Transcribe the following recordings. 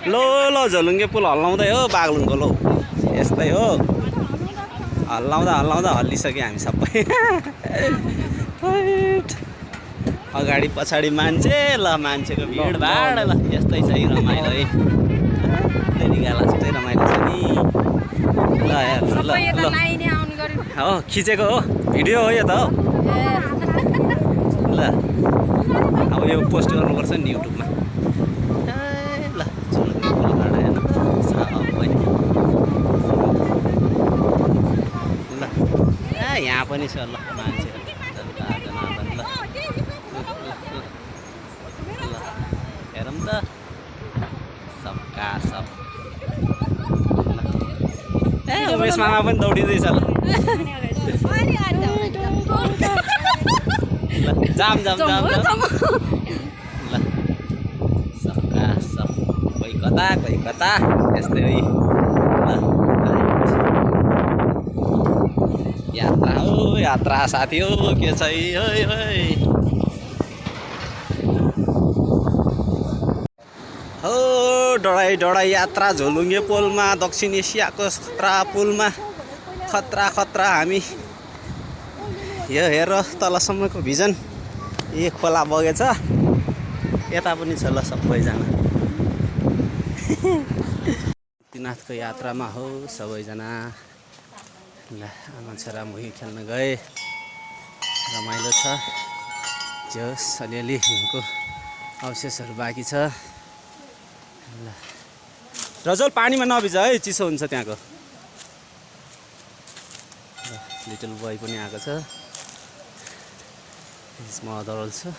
लो लो झोलुङ्गे पुल हल्लाउँदै हो बागलुङको लो यस्तै हो हल्लाउँदा हल्लाउँदा हल्लिसक्यो हामी सबै अगाडि पछाडि मान्छे ल मान्छेको भिडभाड ल यस्तै छ रमाइलो है गाला जस्तै रमाइलो छ नि ल ल हो खिचेको हो भिडियो हो यो त हो ल अब यो पोस्ट गर्नुपर्छ नि युट्युबमा ल ल यहाँ पनि छ ल मान्छे ल हेरौँ त सबका सब ए उमेश मामा पनि दौडिँदैछ ल जाम जाम जाम ल सबका सब कोही कता यस्तै है यात्रा हो यात्रा साथी हो के छ हो डढाई यात्रा झोलुङ्गे पोलमा दक्षिण एसियाको खतरा पुलमा खतरा हामी यो हेर तलसम्मको भिजन ए खोला बगेछ यता पनि छ ल सबैजना मुक्तिनाथको यात्रामा हो सबैजना ल आमा छोरा मुही खेल्न गए रमाइलो छ जोस् अलिअलि हिउँको अवशेषहरू बाँकी छ ल रजल पानीमा नभिज है चिसो हुन्छ त्यहाँको लिटल बोय पनि आएको छ यसमा अदरल छ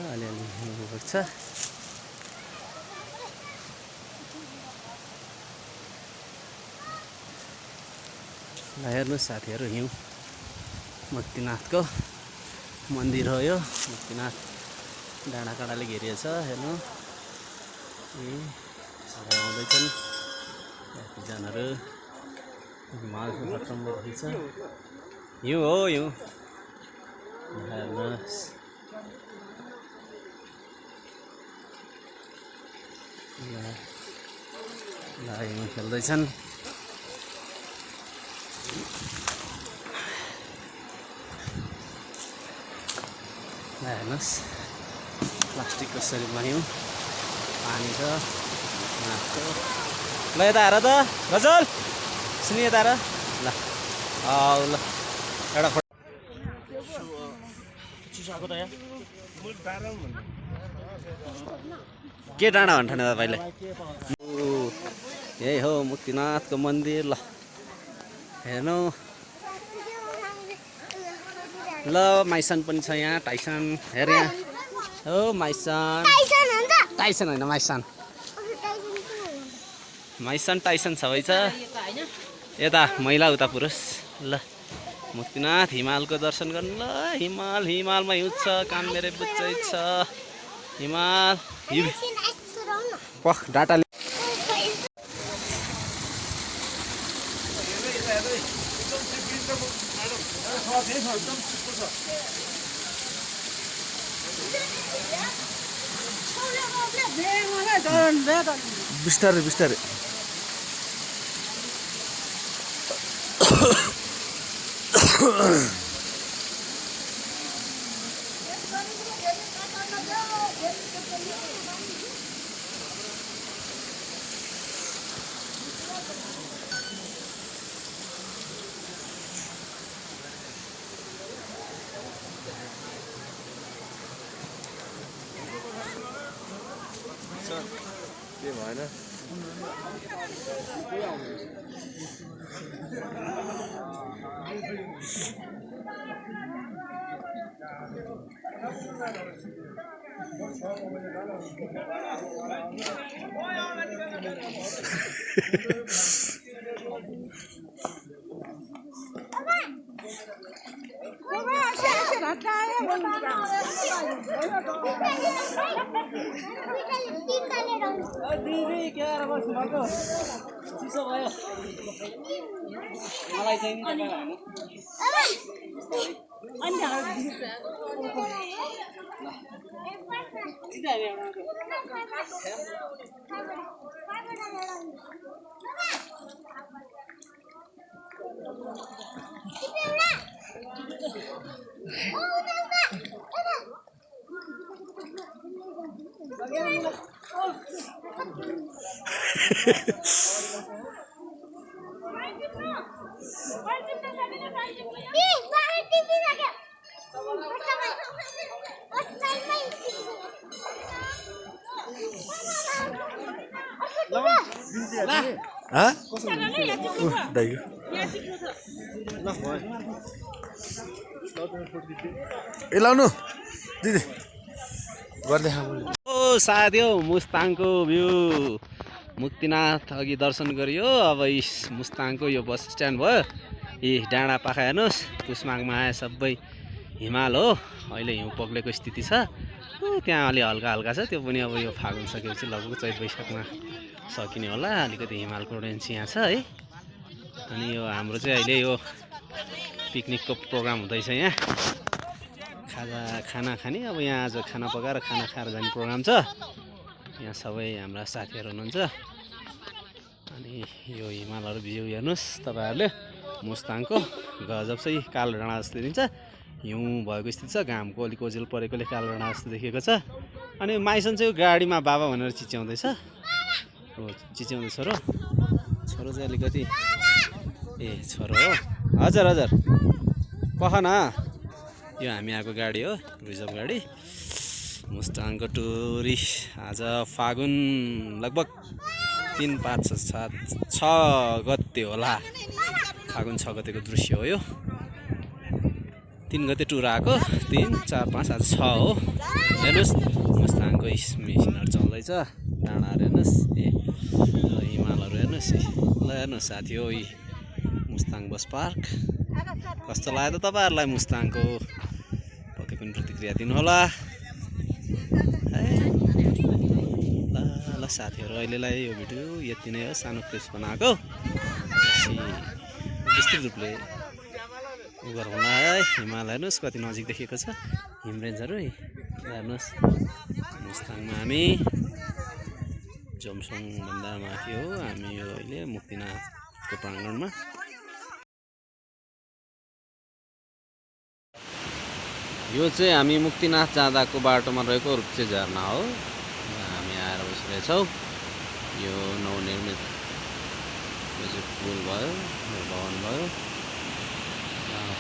अलिअलि हिउँपर्छ ल हेर्नुहोस् साथीहरू हिउँ मुक्तिनाथको मन्दिर हो यो मुक्तिनाथ डाँडाकाँडाले घेरिएछ हेर्नु आउँदैछन् कतिजनाहरू हिमालको खतममा रहेछ हिउँ हो हिउँ हेर्नुहोस् ल हिउँ खेल्दैछन् हेर्नुहोस् प्लास्टिकको शरीरमा हिउँ पानी छ माथि ल यता हेर त गजल सुनि यता हेर ल आऊ ल एउटा के डाँडा भन्ठाने तपाईँले यही हो मुक्तिनाथको मन्दिर ल हेर्नु ल माइसन पनि छ यहाँ टाइसन हेर यहाँ हो माइसन टाइसन होइन माइसन टाइसन सबै छ यता महिला उता पुरुष ल मुक्तिनाथ हिमालको दर्शन गर्नु ल हिमालमा हिउँ छ काम मेरै बुझ्दै छ हिमाल पख डाटाले बिस्तारै के भएन दिदी क्या चिसो भयो मलाई चाहिँ नि तपाईँ हैन ए लाउनु दिदी गर्दै ओ साथी हो मुस्ताङको भ्यू मुक्तिनाथ अघि दर्शन गरियो अब मुस्ताङको यो बस स्ट्यान्ड भयो यी डाँडा पाखा हेर्नुहोस् कुसमागमा आए सबै हिमाल हो अहिले हिउँ पग्लेको स्थिति छ त्यहाँ अलि हल्का हल्का छ त्यो पनि अब यो फागुन सकेपछि लगभग चैत वैशाखमा सकिने होला अलिकति हिमालको रेन्ज यहाँ छ है अनि यो हाम्रो चाहिँ अहिले यो पिकनिकको प्रोग्राम हुँदैछ यहाँ खाना खाने अब यहाँ आज खाना पकाएर खाना खाएर जाने प्रोग्राम छ यहाँ सबै हाम्रा साथीहरू हुनुहुन्छ अनि यो हिमालहरू भ्यू हेर्नुहोस् तपाईँहरूले मुस्ताङको गजब चाहिँ कालो डाँडा जस्तो दिन्छ हिउँ भएको स्थिति छ घामको अलिक ओजेल परेकोले कालो डाँडा जस्तो देखेको छ अनि माइसन चाहिँ गाडीमा बाबा भनेर चिच्याउँदैछ हो चिच्याउँदैछ र छोरो चाहिँ अलिकति ए छोरो हो हजुर हजुर पख न यो हामी आएको गाडी हो रिजर्भ गाडी मुस्ताङको टुरिस्ट आज फागुन लगभग 3, 5, 7, 6 गते होला फागुन 6 गतेको दृश्य हो यो 3 गते टुर आएको 3, 4, 5 आज 6 हो हेर्नुहोस् मुस्ताङको मेसिनहरू चल्दैछ डाँडाहरू हेर्नुहोस् ए हिमालहरू हेर्नुहोस् ल हेर्नुहोस् साथी हो यी मुस्ताङ बस पार्क कस्तो लाग्यो त तपाईँहरूलाई मुस्ताङको पक्कै पनि प्रतिक्रिया दिनुहोला ल साथीहरू अहिलेलाई यो भिडियो यति नै हो सानो क्लिप बनाएको विस्तृत रूपले उ गरौँला है हिमाल हेर्नुहोस् कति नजिक देखिएको छ हिम रेन्जहरू हेर्नुहोस् मुस्ताङमा हामी जोमसोङभन्दा माथि हो हामी यो अहिले मुक्तिनाथको प्राङ्गणमा यो चाहिँ हामी मुक्तिनाथ जाँदाको बाटोमा रहेको रुप्चे झरना हो हामी आएर बसिरहेछौँ यो नवनिर्मित यो चाहिँ पुल भयो भवन भयो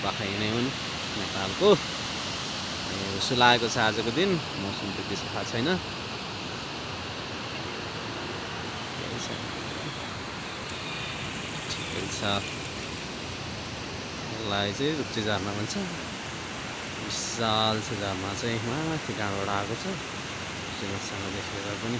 पाखै नै हुन् नेपालको सुलाएको छ आजको दिन मौसम त्यति थाहा छैन ठिकै छ यसलाई चाहिँ रुप्चे झरना भन्छ विशाल छ झरना चाहिँ माथि डाँडाबाट आएको छ देखेर पनि